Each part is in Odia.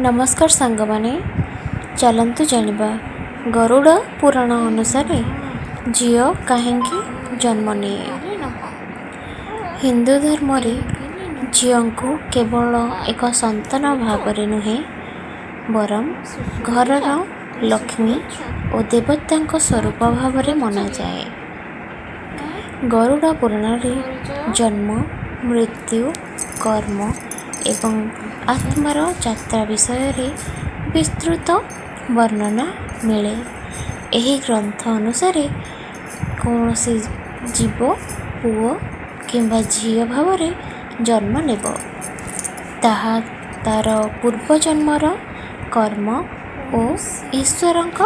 ନମସ୍କାର ସାଙ୍ଗମାନେ, ଚାଲନ୍ତୁ ଜାଣିବା ଗରୁଡ଼ ପୁରାଣ ଅନୁସାରେ ଝିଅ କାହିଁକି ଜନ୍ମ ନିଏ। ହିନ୍ଦୁ ଧର୍ମରେ ଝିଅଙ୍କୁ କେବଳ ଏକ ସନ୍ତାନ ଭାବରେ ନୁହେଁ, ବରଂ ଘରର ଲକ୍ଷ୍ମୀ ଓ ଦେବତାଙ୍କ ସ୍ୱରୂପ ଭାବରେ ମନାଯାଏ। ଗରୁଡ଼ ପୁରାଣରେ ଜନ୍ମ, ମୃତ୍ୟୁ, କର୍ମ ଏବଂ ଆତ୍ମାର ଯାତ୍ରା ବିଷୟରେ ବିସ୍ତୃତ ବର୍ଣ୍ଣନା ମିଳେ। ଏହି ଗ୍ରନ୍ଥ ଅନୁସାରେ କୌଣସି ଜୀବ ପୁଅ କିମ୍ବା ଝିଅ ଭାବରେ ଜନ୍ମ ନେବ, ତାହା ତା'ର ପୂର୍ବଜନ୍ମର କର୍ମ ଓ ଈଶ୍ୱରଙ୍କ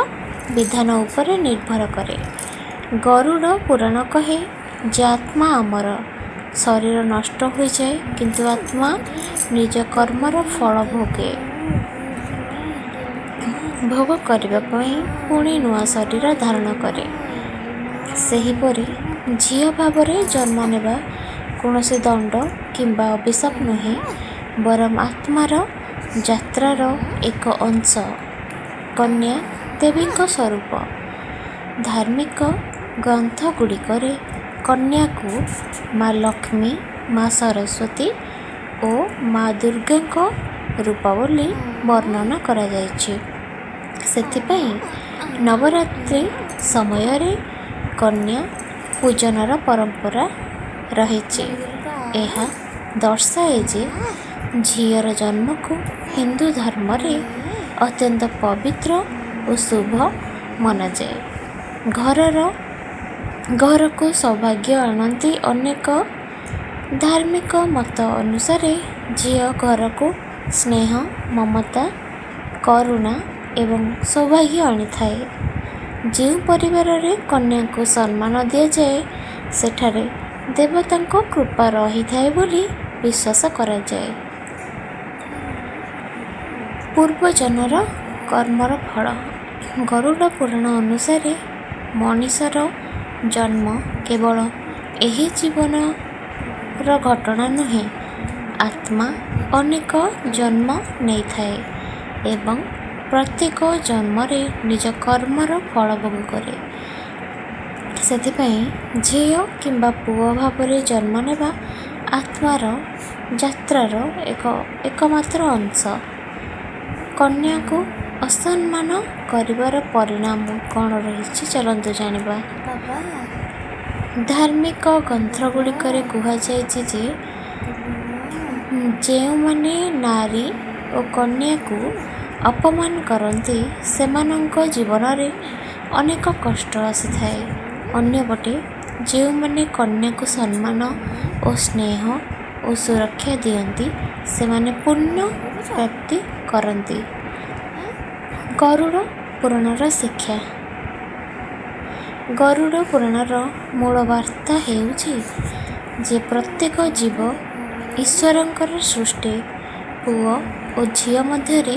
ବିଧାନ ଉପରେ ନିର୍ଭର କରେ। ଗରୁଡ଼ ପୁରାଣ କହେ ଯେ ଆତ୍ମା ଅମର। ଶରୀର ନଷ୍ଟ ହୋଇଯାଏ, କିନ୍ତୁ ଆତ୍ମା ନିଜ କର୍ମର ଫଳ ଭୋଗ କରିବା ପାଇଁ ପୁଣି ନୂଆ ଶରୀର ଧାରଣ କରେ। ସେହିପରି ଝିଅ ଭାବରେ ଜନ୍ମ ନେବା କୌଣସି ଦଣ୍ଡ କିମ୍ବା ଅଭିଶାପ ନୁହେଁ, ବରଂ ଆତ୍ମାର ଯାତ୍ରାର ଏକ ଅଂଶ। କନ୍ୟା ଦେବୀଙ୍କ ସ୍ୱରୂପ। ଧାର୍ମିକ ଗ୍ରନ୍ଥଗୁଡ଼ିକରେ କନ୍ୟାକୁ ମା ଲକ୍ଷ୍ମୀ, ମା ସରସ୍ୱତୀ ଓ ମା ଦୁର୍ଗାଙ୍କ ରୂପ ବୋଲି ବର୍ଣ୍ଣନା କରାଯାଇଛି। ସେଥିପାଇଁ ନବରାତ୍ରି ସମୟରେ କନ୍ୟା ପୂଜନର ପରମ୍ପରା ରହିଛି। ଏହା ଦର୍ଶାଏ ଯେ ଝିଅର ଜନ୍ମକୁ ହିନ୍ଦୁ ଧର୍ମରେ ଅତ୍ୟନ୍ତ ପବିତ୍ର ଓ ଶୁଭ ମନାଯାଏ। ଘରକୁ ସୌଭାଗ୍ୟ ଆଣନ୍ତି। ଅନେକ ଧାର୍ମିକ ମତ ଅନୁସାରେ ଝିଅ ଘରକୁ ସ୍ନେହ, ମମତା, କରୁଣା ଏବଂ ସୌଭାଗ୍ୟ ଆଣିଥାଏ। ଯେଉଁ ପରିବାରରେ କନ୍ୟାଙ୍କୁ ସମ୍ମାନ ଦିଆଯାଏ, ସେଠାରେ ଦେବତାଙ୍କ କୃପା ରହିଥାଏ ବୋଲି ବିଶ୍ୱାସ କରାଯାଏ। ପୂର୍ବଜନ୍ମର କର୍ମର ଫଳ। ଗରୁଡ଼ ପୁରାଣ ଅନୁସାରେ ମଣିଷର ଜନ୍ମ କେବଳ ଏହି ଜୀବନର ଘଟଣା ନୁହେଁ। ଆତ୍ମା ଅନେକ ଜନ୍ମ ନେଇଥାଏ ଏବଂ ପ୍ରତ୍ୟେକ ଜନ୍ମରେ ନିଜ କର୍ମର ଫଳ ଭୋଗ କରେ। ସେଥିପାଇଁ ଝିଅ କିମ୍ବା ପୁଅ ଭାବରେ ଜନ୍ମ ନେବା ଆତ୍ମାର ଯାତ୍ରାର ଏକମାତ୍ର ଅଂଶ। କନ୍ୟାକୁ ଅସମ୍ମାନ କରିବାର ପରିଣାମ କ'ଣ ରହିଛି, ଚାଲନ୍ତୁ ଜାଣିବା। ଧାର୍ମିକ ଗ୍ରନ୍ଥଗୁଡ଼ିକରେ କୁହାଯାଇଛି ଯେ ଯେଉଁମାନେ ନାରୀ ଓ କନ୍ୟାକୁ ଅପମାନ କରନ୍ତି, ସେମାନଙ୍କ ଜୀବନରେ ଅନେକ କଷ୍ଟ ଆସିଥାଏ। ଅନ୍ୟପଟେ ଯେଉଁମାନେ କନ୍ୟାକୁ ସମ୍ମାନ ଓ ସ୍ନେହ ଓ ସୁରକ୍ଷା ଦିଅନ୍ତି, ସେମାନେ ପୁଣ୍ୟ ପ୍ରାପ୍ତି କରନ୍ତି। ଗରୁଡ଼ ପୁରାଣର ଶିକ୍ଷା। ଗରୁଡ଼ ପୁରାଣର ମୂଳ ବାର୍ତ୍ତା ହେଉଛି ଯେ ପ୍ରତ୍ୟେକ ଜୀବ ଈଶ୍ୱରଙ୍କର ସୃଷ୍ଟି। ପୁଅ ଓ ଝିଅ ମଧ୍ୟରେ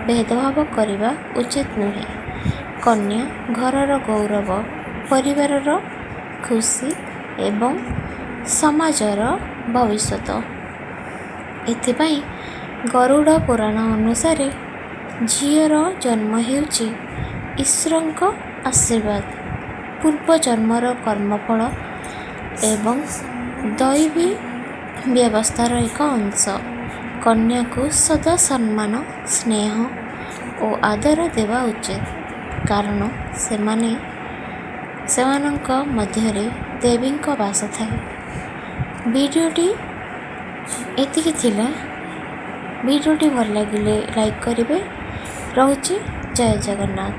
ଭେଦଭାବ କରିବା ଉଚିତ ନୁହେଁ। କନ୍ୟା ଘରର ଗୌରବ, ପରିବାରର ଖୁସି ଏବଂ ସମାଜର ଭବିଷ୍ୟତ। ଏଥିପାଇଁ ଗରୁଡ଼ ପୁରାଣ ଅନୁସାରେ ଝିଅର ଜନ୍ମ ହେଉଛି ଈଶ୍ୱରଙ୍କ ଆଶୀର୍ବାଦ, ପୂର୍ବଜନ୍ମର କର୍ମଫଳ ଏବଂ ଦୈବୀ ବ୍ୟବସ୍ଥାର ଏକ ଅଂଶ। କନ୍ୟାକୁ ସଦା ସମ୍ମାନ, ସ୍ନେହ ଓ ଆଦର ଦେବା ଉଚିତ, କାରଣ ସେମାନଙ୍କ ମଧ୍ୟରେ ଦେବୀଙ୍କ ବାସ ଥାଏ। ଭିଡ଼ିଓଟି ଏତିକି ଥିଲା। ଭିଡ଼ିଓଟି ଭଲ ଲାଗିଲେ ଲାଇକ୍ କରିବେ। ରହୁଛି, ଜୟ ଜଗନ୍ନାଥ।